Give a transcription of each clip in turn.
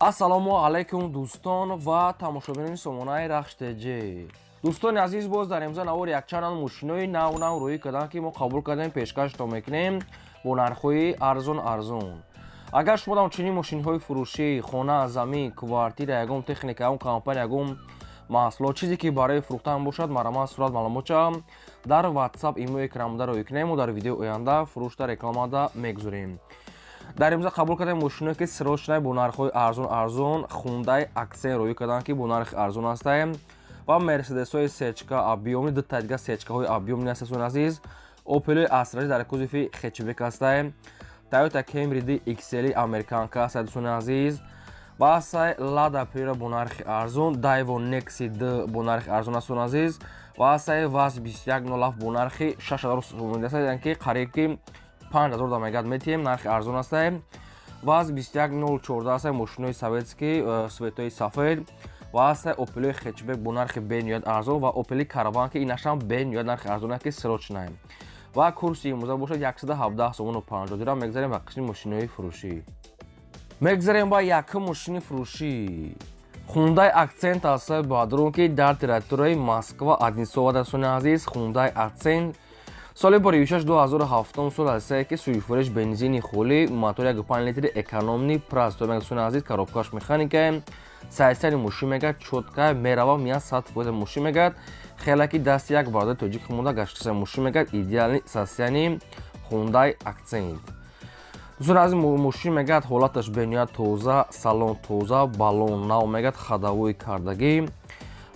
Ассалому алайкум, дӯстон ва тамошобинони сомонаи Рахш ТЖ. Дӯстони азиз, боз дар имза навори якчанд мошинои нав нав рӯӣ карданд, ки мо қабул кардем, пешкаштон мекунем бо нархҳои арзон арзон. Агар шумо дар чунин мошинҳои фурӯшӣ, хона, замин, квартира, ягон техника, ягон компания, ягон маҳсулот, чизе ки барои фурӯхтан бошад, марҳамат, сурат, маълумотча дар WhatsApp, имо, экранбуда рӯӣ кунем. Мо дар видеои оянда фурӯшта рекламада мегузорем. Дар имза қабул кардем мошиное, ки срочный, бо нархҳои арзон арзон. Хундай Аксент рӯӣ карданд, ки бо нархи арзон ҳастаем, ва Мерседесҳои сечка объёмный, дута дига сечкаҳои объёмный ҳастасон, азиз. Опелои Астра дар кузови хэтчбек ҳастаем. Тойота Кемри DXL американка ҳастад, дӯстони азиз, ва ҳастай Лада Приора бо нархи арзон, Дайво Некси д бо нархи арзон ҳастон, азиз, ва ҳастай ВАЗ 2107 бо нархи 6000 сомонӣ аст, яъне ки қариб ки 5000 да мегад метиҳем, нархи арзон ҳастаем. ВАЗ 21014 ҳастай, мошинои советский, цветои сафед, ва ҳастай Опелои хэтчбек бо нархи бениҳоят арзон ва Опели Караван, ки инашам бениҳоят нархи арзон аст, ки срочный ва курси имрӯза бошад 117 сомону 50 дирам. Мегзарем ба қисми мошинои фурӯшӣ. Мегзарем ба якум мошини фурӯшӣ. Хундай Акцент ҳастай, бадрон, ки дар территорияи Москва, Одинцово, дӯстони азиз. Хундай Акцент соли боришаш 2007 сол ҳастае, ки сӯзишвориш бензини холӣ, мотор 1,5 литри, экономный, простой, дӯстони азиз. Коробкаш механика, состояние мошин мегад чётко, мерава, мия, 100% мошин мегад хеле ки дасти як бародари тоҷик монда гаштаса. Мошин мегад идеальный состояние Хундай Акцент, дӯстони азиз. Мошин мегад ҳолаташ бениҳоят тоза, салон тоза, баллон нав мегад, ходовой кардагӣ,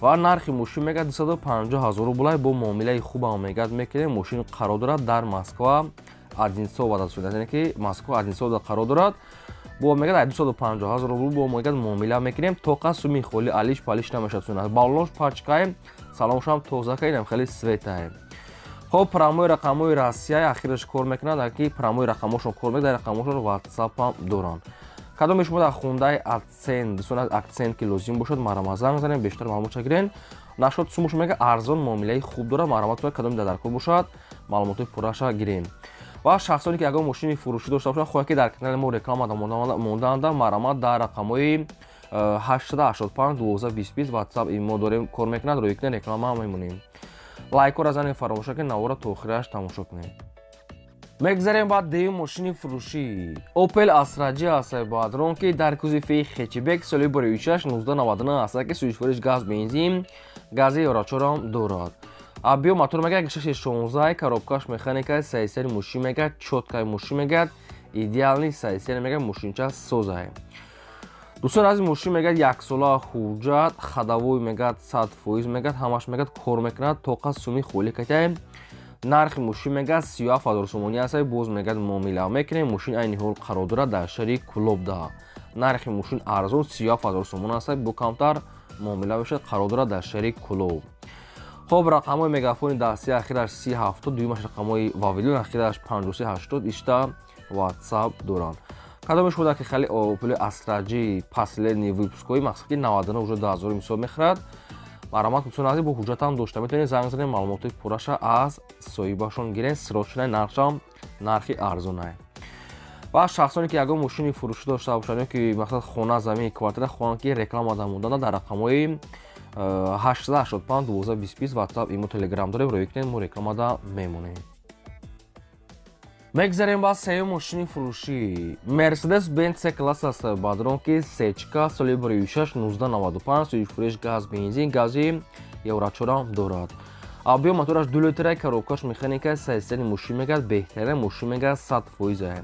ва нархи мошин мегад 250 ҳазор рублай, бо муомилаи хубам мегад мекунем. Мошин қарор дорад дар Москва, Одинцово, яъне ки Москва, Одинцово қарор дорад. Бо мегад 250 ҳазор рубл бо мегад муомила мекунем, тоқа суми холи алиш палиш намешад. Баллонш пачкаем, салоншам тоза кардем, хеле светаем. Хоб, прямой рақамҳои Россия ахираш кор мекунад, ки прямой рақамҳошон кор мекунад, дар рақамҳошон ватсапам доранд. Кадоме шумо дар Хундай Акцент, дӯстон, Акцент ки лозим бошад, марҳамат, занг занем, бештар маълумот гирен. Нашод сумуш мега арзон, муомилаи хуб дорад. Марҳамат, кадоме дар даркор бошад, маълумотои пурраша гирем. Ва шахсоне ки ягон мошини фурӯшӣ дошта бошанд, хоҳад ки дар канали мо реклама мондаанда, марҳамат, дар рақамҳои 885 12 20 ватсап имо дорем, кор мекунад, рӯи кунед, реклама мемонем. Лайкҳоро занед, фаромӯш накунед, навора то охираш тамошо кунед. Мегзарем ба дуюм мошини фурӯшӣ. Опел Астра Ҷ ҳастаи, бадрон, ки дар кузови хэтчбек, соли боришаш 1999 ҳаста, ки сӯзишвориш газ, бензин, гази ёрачорам дорад. Объём мотор мегӯяд 6,16, коробкаш механика. Состояние мошин мегӯяд чёткай, мошин мегӯяд идеальный состояние, мегӯяд мошинча созае. Дӯстон азиз, мошин мегӯяд яксола ҳуҷҷат, ходовой мегӯяд 100%, мегӯяд ҳамаш мегӯяд кор мекунад, тоқа суми холӣ катяем. Нархи мошин мегӯяд 37 000 сомонӣ аст, боз мегӯяд муомила мекунем. Мошин айни ҳол қарор дорад дар шаҳри Кӯлобда. Нархи мошин арзон, 37 000 сомон аст, бо камтар муомила мешавад. Қарор дорад дар шаҳри Кӯлоб. Хоб, рақамҳои мегафони дастии ахираш 30 70, дуюмаш рақамҳои Вавилон ахираш 53 80, ишта ватсап доранд. Кадоме шумо ки хеле Опели Астра Ҷи последний выпускҳои, мақсад ки 99, уже 2000 мисол мехӯрад, марҳамат, дӯстони азиз, бо ҳуҷҷатам дошта метавонед занг занед, маълумотои пурраша аз соҳибашон гирен. Срочный, нархшам нархи арзонае. Ва шахсоне ки ягон мошини фурӯшӣ дошта бошанд ё ки мақсад хона, замин, квартира хоҳанд ки реклама дамонданда, дар рақамҳои 885 12 20 ватсап, имо, телеграм дорем, рӯи кунед, мо рекламада мемонем. Мегзарем ба сеюм мошини фурӯшӣ. Мерседес Бенц С класс аст, бадрон, ки сечка, соли 6 1995, сӯзишвориш газ, бензин, гази еврочорам дорад. Объём мотораш 2 литра, коробкаш механика. Состояние мошин мегӯяд беҳтарин, мошин мегӯяд 100%.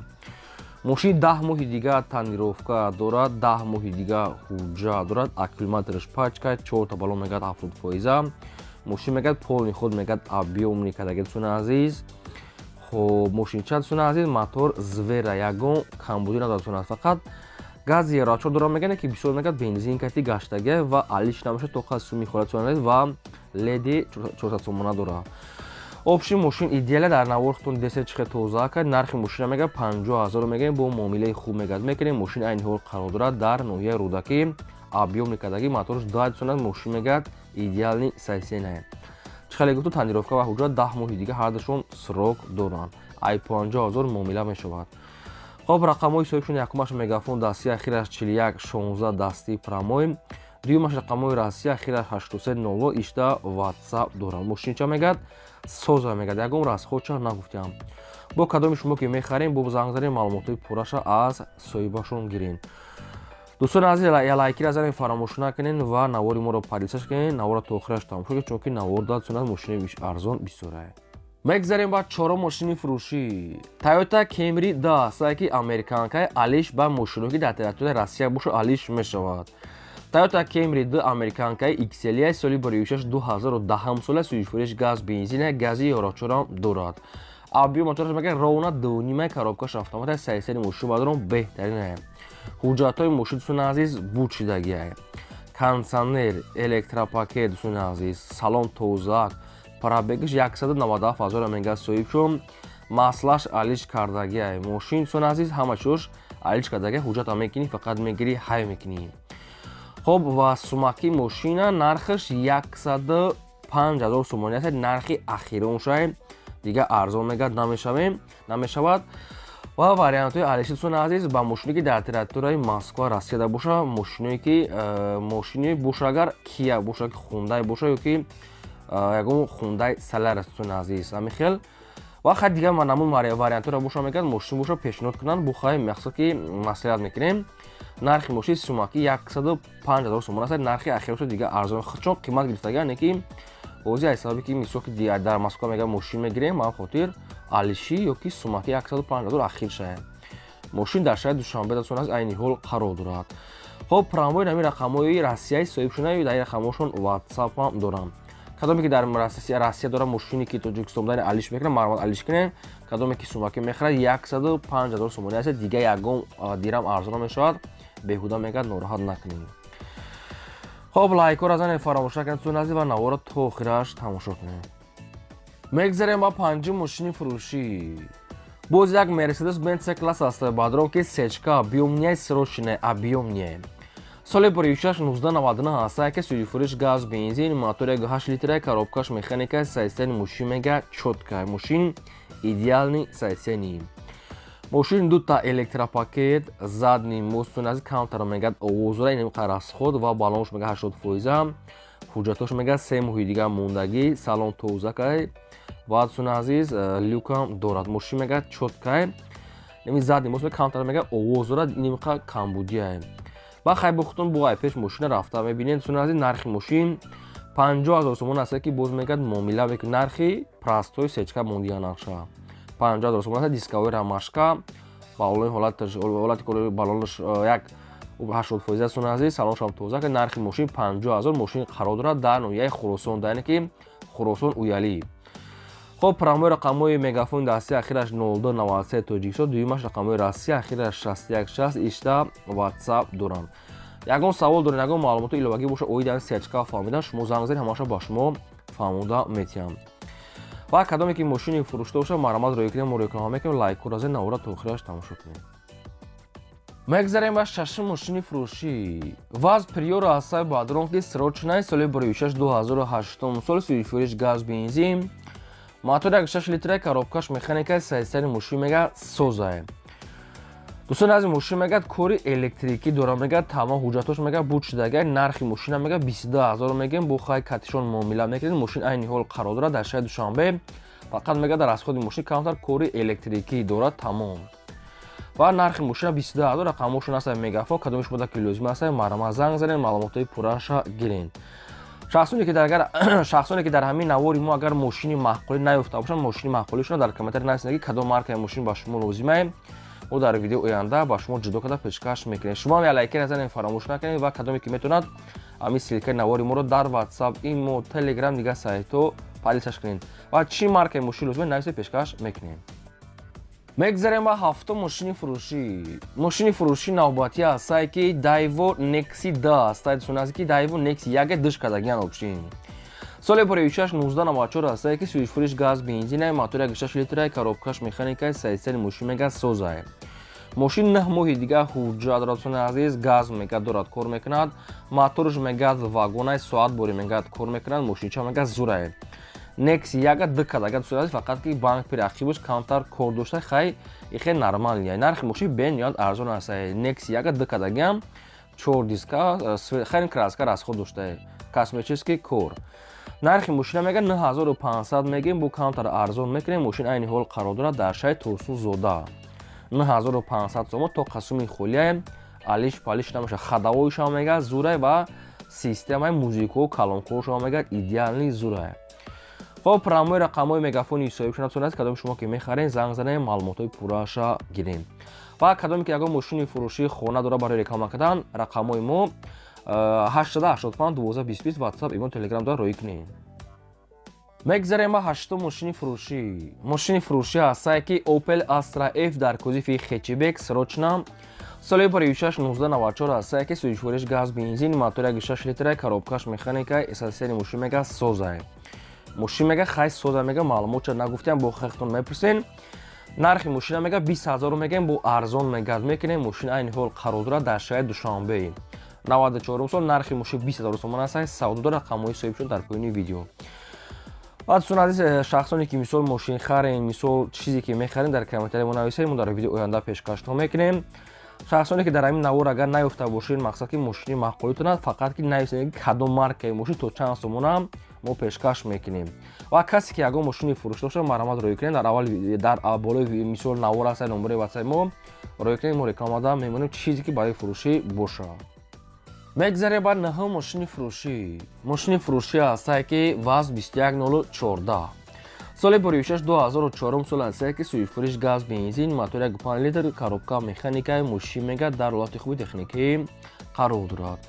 Мошин 10 моҳи дига тонировка дорад, 10 моҳи дига ҳуҷҷат дорад, аккумулятораш пачка, чорта баллон мегӯяд 70%. Мошин мегӯяд полный ход, мегӯяд объёмный кадаги, дӯстони азиз. Хоб, мошинча, дӯстони азиз, мотор звера, ягон камбудӣ надорад, дӯстони азиз. Фақат гази еврочор дорад, мегӯяд ки бисёр мегӯяд бензин кати гаштага ва алиш намешад, то қад суми хӯрад, дӯстони азиз, ва леди 400 сомона дорад. Общий мошин идеалия, дар наворхтон десе чихе тоза кард. Нархи мошина мегӯяд 50 000 мегӯем, бо муомилаи хуб мегӯяд мекунем. Мошин айни ҳол қарор дорад дар ноҳияи Рӯдакӣ, объёмный кадаги, моторш 2 дусонад. Мошин мегӯяд идеальный состояние. Чӣ хеле гуфту, тонировка ва ҳуҷҷат 10 моҳи дига ҳардушон срок доранд. Ай 50 000 муомила мешавад. Хоб, рақамҳои соҳибшон: якумаш Мегафон дастӣ, ахираш 4116, дастии прямой. Дуюмаш рақамҳои Россия, ахираш 8300, ишта WhatsApp дорад. Мошинча мегӯяд, соза мегӯяд, ягон расходча нагуфтиам. Бо кадоми шумо ки мехарем, бо занг занем, маълумотҳои пурраша аз соҳибашон гирен. Дӯстони азиз, лайкира занем, фаромӯш накунед ва навори моро поделиться кунед, навора то охираш тамошо кунед, чунки навор дад сунат мошини арзон бисёрае. Мегзарем ба чорум мошини фурӯшӣ. Тойота Кемри да астае, ки американкаи, алиш ба мошино, ки дар территорияи Россия боша, алиш мешавад. Тойота Кемри д американкаи XL, соли бароишаш 2010 сола, сӯзишвориш газ, бензина, гази ёрочорам дорад. Объём мотораш мегӯяд ровно 2,5, коробкаш автомат, сайсари мошин бадарон беҳтаринае. Ҳуҷҷатҳои мошин, дӯстони азиз, буд шидагиае. Кондитсионер, электропакет, дӯстони азиз, салон тозак, пробегаш 197 ҳазора мегӯяд соҳиб шон. Маслаш алиш кардагиае. Мошин, дӯстони азиз, ҳама чизош алиш кардагия, ҳуҷҷата мекунӣ, фақат мегирӣ, ҳай мекунӣ. Хоб, ва сумаки мошина нархаш 105 ҳазор сомонӣ аст, нархи ахироншае, дигар арзон мегӯяд намешавем, намешавад. Ва вариантҳои алиши, дӯстони азиз, ба мошине, ки дар территорияи Москва, Россияда боша, мошиное ки мошини боша, агар Кия боша, ки Хундай боша ё ки ягон Хундай Солярис, дӯстони азиз, ҳамин хел. Ва хай, дигар намун вариантҳоро боша, мегӯяд, мошин боша, пешниҳод кунанд, бухай мақсад ки маслиҳат мекунем. Нархи мошин сумаки 105 ҳазор сомон аст, нархи ахироша, дигар арзон, чон қимат гирифтага, не ки бози аз сабаби ки мисол ки дар Москва мега мошин мегирем, ба хотир алиши ё ки сумаки 105 ҳазор ахир шая. Мошин дар шаҳри Душанбе, дӯстон азиз, айни ҳол қарор дорад. Хоб, прямой нами рақамҳои Россияи соҳиб шуда, дар рақамҳошон WhatsApp ҳам дорам. Кадоме ки дар Россия дора мошине, ки Тоҷикистон дар алиш мекунад, марҳамат, алиш кунем. Кадоме ки сумаки мехарад, 105 ҳазор сомонӣ аст, дигар ягон дирам арзон мешавад, беҳуда мегӯяд, нороҳат накунед. Хоб, лайкҳоро занед, фаромӯш накунед, дӯстони азиз, ва наворро то охираш тамошо кунед. Мегзарем ба панҷум мошини фурӯшӣ. Боз як Мерседес Бенц класс аст, бадрон, ки сечка, объёмный, срочный, объёмный, соли буришаш 1999 ҳаста, ки сӯзишвориш газ, бензин, мотор 8 литра, коробкаш механика, состояние мошин мега чётко, мошин идеальный состояние. Мошин дута электропакет, задний мост аз камтар мегад овозора, инамқа расход ва баллонш мега 80 фоиза. Ҳуҷҷатош мега 3 моҳи дигар мондагӣ, салон тозакай ва, дӯстони азиз, люкам дорад. Мошин мега чёткай, неми задний мост камтар мега овоз дорад, инамқа камбудияе. Ба хай, бухтун бо ай пеш мошина рафта мебинед. Дӯстони азиз, нархи мошин 50 000 сомон аст, ки боз мегӯяд муомила мекунад, нархи простой сечка мондия нақша 50 000 сомон аст. Дисковой ромашка, баллони ҳолати баллонаш як 80% аст. Азиз, салоншам тоза, ки нархи мошин 50 000. Мошин қарор дорад дар ноҳияи Хуросон, дар яъне ки Хуросон уялӣ. Хоб, прямой рақамҳои Мегафон дасти, ахираш 0293, Тоҷикистон. Дуюмаш рақамҳои Россия, ахираш 6160, ишта WhatsApp доранд. Ягон савол доред, ягон маълумоти иловагӣ боша оиди ан сечка фаҳмидан, шумо занг занед, ҳамаша ба шумо фаҳмода метиҳам. Ва кадоме ки мошини фурӯшта боша, марҳамат, рӯй кунем, мо реклама мекунем. Лайкҳоро занед, навора то охираш тамошо кунем. Мегзарем ба шашум мошини фурӯшӣ. ВАЗ Приора ҳастаи, бадрон, ки срочный, соли буришаш 2008 сол, сӯзишвориш газ, бензин, мотор 6 литра, коробкаш механика, состояние мошин мега созае. Дӯстони азиз, мошин мегӯяд кори электрикӣ дорад, мегӯяд тамом ҳуҷҷатош мегӯяд буд шудагай. Нархи мошина мегӯяд 22 000 мегӯем, бо хай катишон муомила мекунед. Мошин айни ҳол қарор дорад дар шаҳри Душанбе. Фақат мегӯяд дар расходи мошин камтар кори электрикӣ дорад, тамом. Ва нархи мошина 22 000. Рақамҳошон ҳастанд Мегафон. Кадоми шумо ки лозим аст, марҳамат, занг занед, маълумотҳои пурраша гиред. Шахсоне ки дар ҳамин навори мо агар мошини маъқулӣ наёфта бошанд, мошини маъқулишона дар комментарий нависед, ки кадом маркаи мошин ба шумо лозимае, мо дар видео оянда ба шумо ҷудо карда пешкаш мекунем. Шумо ҳам лайки назанед, фаромӯш накунед. Ва кадоме ки метавонад, ҳамин ссылкаи навори моро дар WhatsApp, имо, Telegram, дигар сайтҳо поделиться кунед ва чӣ маркаи мошин лозима нависед, пешкаш мекунем. Мегзарем ба ҳафтум мошини фурӯшӣ. Мошини фурӯшӣ навбатӣ ҳастае, ки Дайво Некси д ҳастае, дӯстони азиз, ки Дайво Некси яке диш кардагиан обшин, соли буришаш 1994 ҳастае, ки сӯзишвориш газ, бензинае, мотор 6 литрае, коробкаш механикае, состояние мошин мега созае. Мошин 9 моҳи дигар ҳуҷҷат дорад, дӯстони азиз. Газ мега дорад, кор мекунад, моторш мегад вагонай, соат бори мегад кор мекунад. Мошинча мега зурае. Нексия яга д кадага, дӯстони азиз, фақат ки бампери ақибаш камтар кор дошта, хай, ихе нормальный. Нархи мошин бениҳоят арзон аст. Нексия яга д кадагиам, чор диска, хеле краска расход доштае, косметический кор. Нархи мошина мега 9500 мегем, бо камтар арзон мекунем. Мошин айни ҳол қарор дорад дар шаҳри Турсунзода. 9500 сомон, то қасуми холияе, алиш палиш намеша, ходовойшам мега зурай ва системаи музикао, колонкаошам мега идеальный, зурай. Хоб, прямой рақамҳои Мегафони соҳибшона аст. Кадоми шумо ки мехарен, занг занем, маълумотҳои пурраша гирем. Ва кадоме ки ягон мошини фурӯшии хона дора барои реклама кардан, рақамҳои мо 885 12 20, WhatsApp, имо, Telegram дора, роӣ кунем. Мегзарем ба ҳаштум мошини фурӯшӣ. Мошини фурӯшӣ ҳастае ки Opel Astra F дар кузови хэтчбек, срочно. Соли 6 1994 ҳастае ки сӯзишвориш газ, бензин, мотор 1,6 литра, коробкаш механика. СССР. Мошин мега созае, мошин мега хай соза, мега маълумотша нагуфтиам, бо хехтон мепурсен. Нархи мошина мега 20 000 мегем, бо арзон мегад мекунем. Мошин айни ҳол қарор дорад дар шаҳри Душанбе. 94 сол, нархи мошин 20 000 сомон аст. Савдо, рақамҳои соҳибшон дар поёни видео. Ва дӯстон азиз, шахсоне ки мисол мошин харем, мисол чизе ки мехарем, дар комментария мо нависед, мо дар видео оянда пешкаштон мекунем. Шахсоне ки дар ҳамин навор агар наёфта бошед, мақсад ки мошини маъқулитонад, фақат ки нависед кадом маркаи мошин, то чанд сомона, мо пешкаш мекунем. Ва касе ки ягон мошини фурӯш дошта, марҳамат, роӣ кунед. Дар аввал дар болои мисол навор аст номбари ватсаи мо, роӣ кунед, мо рекламада мемонем, чизе ки барои фурӯшӣ бошад. Мегзарем ба наҳум мошини фурӯшӣ. Мошини фурӯшӣ ҳастае ки ВАЗ 21014, соли 6 2004 сол ҳастае ки сӯзишвориш газ, бензин, мотор 1,5 литр, коробка механика. Мошин мега дар ҳолати хуби техникӣ қарор дорад.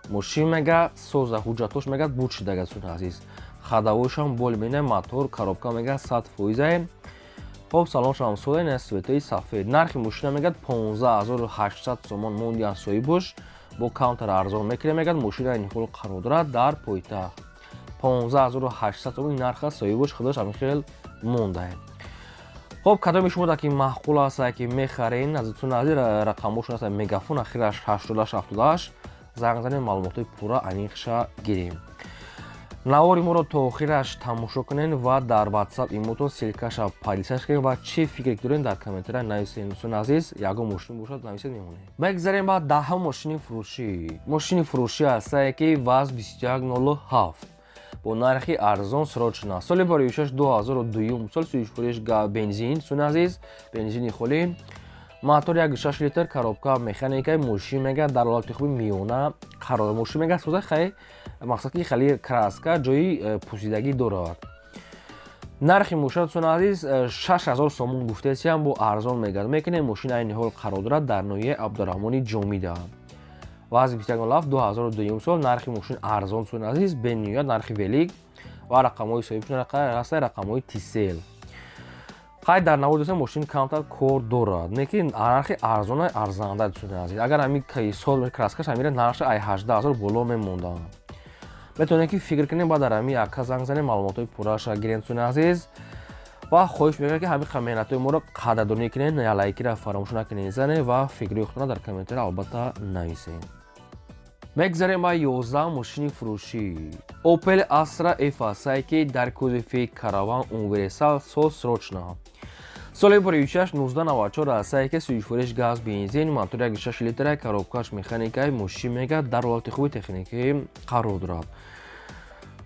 Мошин мега соза, ҳуҷҷатош мега буд шидага, дӯстони азиз, ходовойшам бол мена, мотор, коробка мега 100%. Хоб, салоншам сода, ина светои сафед. Нархи мошина мегад 15 800 сомон мондиан соҳибош, бо камтар арзон мекунем мегад. Мошина айни ҳол қарор дорад дар пойтахт. 15 800 сомон нарх аст, соҳибош худаш ҳамин хел мондае. Хоб, кадоми шумо ки маъқул аст, ки мехарен, азизтон азиз, рақамҳошон аст Мегафон, ахираш 88 78, занг занем, маълумотҳои пурра аниқша гирем. Навори моро то охираш тамошо кунед ва дар WhatsApp, имотон ссылкаша поделиться кунед ва чӣ фикре доред, дар комментария нависед. Дӯстони азиз, ягон мошин бошад, нависед, мемонед. Мегзарем ба даҳум мошини фурӯшӣ. Мошини фурӯшӣ ҳастае ки ВАЗ 2107 бо нархи арзон, срочно. Соли 6 2002 сол, сӯзишвориш бензин, дӯстони азиз, бензини холӣ, мотор 1,6 литр, коробка механика. Мошин мега дар ҳолати хуби миёна қарор. Мошин мега соза, хай, мақсад ки хеле краска ҷои пӯсидагӣ дорад. Нархи мошина, дӯстони азиз, 6000 сомон гуфтесиам, бо арзон мегад мекунем. Мошин айни ҳол қарор дорад дар ноҳияи Абдураҳмони Ҷомида. ВАЗ 2107, 2002 сол, нархи мошин арзон, дӯстони азиз, бениҳоят нархи велик. Ва рақамҳои соҳибшон раста рақамҳои Тисел. Хай, дар навор дӯстон, мошин камтар кор дорад, лекин нархи арзона, арзанда, дӯстони азиз. Агар ҳамин сол краскаш ҳамира, нархша ай 18 000 боло мемонданд. Метавонед ки фикр кунем, баъд дар ҳамин яка занг занем, маълумотҳои пурраша гирем, дӯстони азиз. Ва хоҳиш мекунам ки ҳамин меҳнатҳои моро қадрдонӣ кунед, лайкира фаромӯш накунед, занед ва фикри худтона дар комментария албатта нависед. Мегзарем ба 11 мошини фурӯшӣ. Opel Astra F ҳастае ки дар кузови караван, универсал, соз, срочно. Соли 6 1994 ҳастае ки сӯзишвориш газ, бензин, мотор 1,6 литра, коробкаш механикаи. Мошин мега дар ҳолати хуби техникӣ қарор дорад.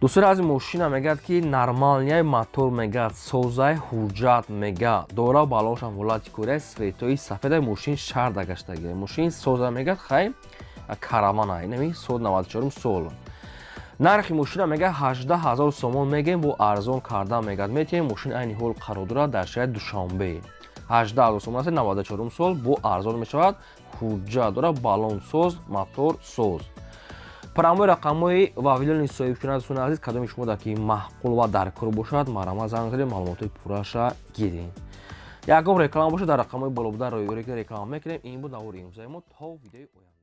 Дӯстони аз, мошина мегӯяд ки нормальный, мотор мегӯяд созай, ҳуҷҷат мега дора, балоншам ҳолати кораи, светои сафеда. Мошин шарда гаштаги, мошин соза мегӯяд, хай, каравана инами сол 94 сол. Нархи мошина мега 18 000 сомон мегем, бо арзон кардан мегӯяд метиҳем. Мошин айни ҳол қарор дорад дар шаҳри Душанбе. 18 000 сомон аст, 94 сол, бо арзон мешавад, ҳуҷҷат дорад, балон соз, мотор соз. Прямой рақамҳои Вавилони соҳибшуна, дӯстони азиз, кадоми шумо дар ки маъқул ва даркор бошад, марҳамат, занг занед, маълумотҳои пурраша гирем. Ягон реклама бошад, дар рақамҳои боло буда рои реклама мекунем. Ин буд навори имрӯзаи мо. То видеои оянда.